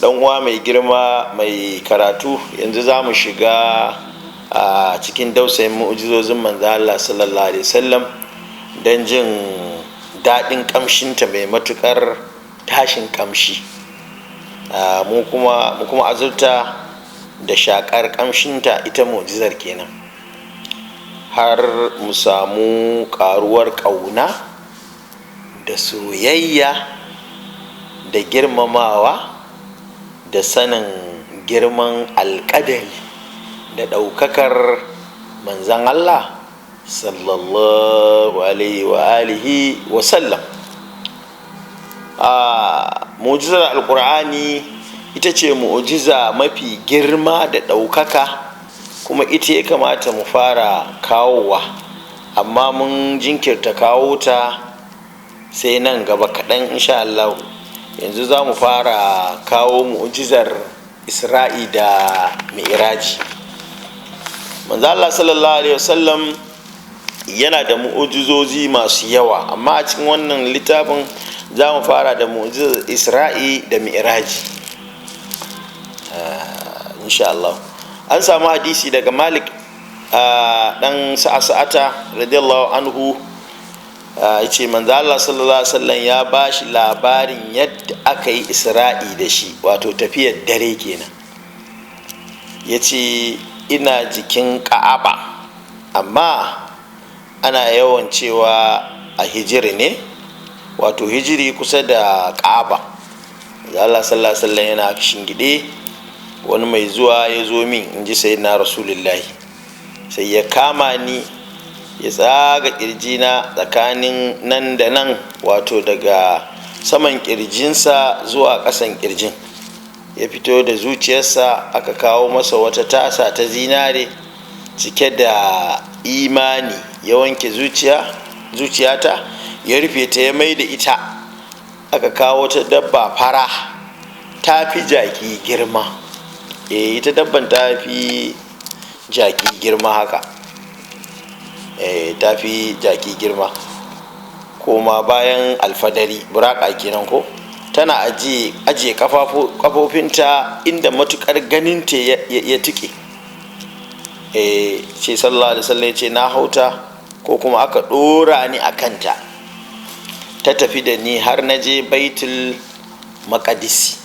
Dan uwa mai girma mai karatu, yanzu za mu shiga a cikin dausayin mu'ujizozin manzo Allah sallallahu alaihi wasallam don jin daɗin ƙamshinta mai matuƙar tashin ƙamshi. Mu kuma azurta da shaƙar ƙamshinta, ita mu'jizar kenan, har mu samu ƙaruwar ƙauna da soyayya da girmamawa da sanin girman alƙadari da ɗaukakar manzan Allah sallallahu alaihi wa alihi wa sallam. Mu'jizar Alƙur'ani ita ce mu'jiza mafi girma da ɗaukaka, kuma ita ya kamata mu fara kawowa, amma mun jinkirta kawo ta sai nan gaba kaɗan insha Allah. Yanzu za mu fara kawo mu'jizar Isra'i da Mi'raji. Manzo Allah sallallahu alaihi wasallam yana da mu'ujizozi masu yawa, amma a cikin wannan littafin za mu fara da mu'jizar Isra'i da Mi'raji insha Allah. An samu hadisi daga Malik dan Sa'ata radiyallahu anhu, yace manzo Allah sallallahu alaihi wasallam ya bashi labarin yadda aka yi Isra'i da shi, wato tafiyar dare kenan. Yace ina jikin Ka'aba, amma ana yawan cewa a Hijiri ne, wato Hijiri kusa da Ka'aba. Allah sallallahu alaihi wasallam yana shingide, wani mai zuwa ya zo min, in ji Sayyidina Rasulullahi, sai ya kama ni ya tsaga kirjina tsakanin nan da nan, wato daga saman kirjinsa zuwa ƙasan kirjin. Ya fito da zuciyarsa, aka kawo masa wata tasa ta zinare cike da imani, ya wanke zuciyata, ya rufe ta, ya mai da ita. Aka kawo ta dabba fara, ta fi jaki girma. Ita dabban ta fi jaki girma haka, ta fi jaki girma, koma bayan alfadari, buraka kenan ko. Tana ajiye kafofinta inda matukar ganinta ya tuke. Ce sallallahu alaihi wasallam ya ce na hauta, ko kuma aka dora ni a kanta, ta tafi da ni har na je Baitul Maqdisi.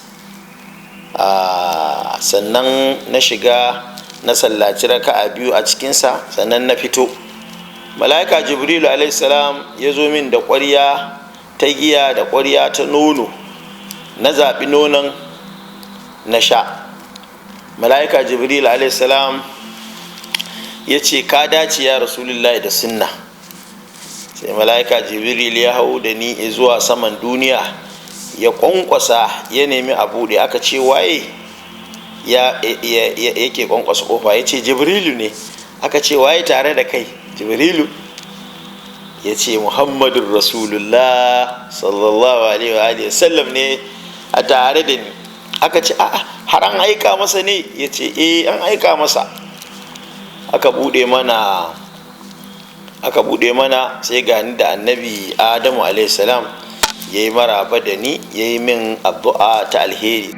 Sannan na shiga na sallaci raka'a biyu a cikinsa, sannan na fito. Mala'ika Jibrilu alaihi salam ya zo min da ƙwarya ta giya da ƙwarya ta nono, na zaɓi nonon na sha. Mala'ika Jibril alaihi salam ya ce, "Ka dace ya Rasulullahi da sunna." Sai mala'ika Jibril ya hau da ni zuwa saman duniya, ya kwankwasa, ya nemi a buɗe. Aka ce, "Waye ya yake kwankwasa kofa?" Ya ce, "Jibrilu ne." Aka ce, "Waye tare da kai, Jibrilu?" Ya ce, "Muhammadun Rasulullah sallallahu alaihi wa sallam ne a tare da ni." Aka ce, "A'a, har an aika masa ne?" Ya ce, "Eh, an aika masa." Aka buɗe mana, sai gani da Annabi Adamu alaihi salam, ya yi maraba da ni, ya yi min addu'a ta alheri.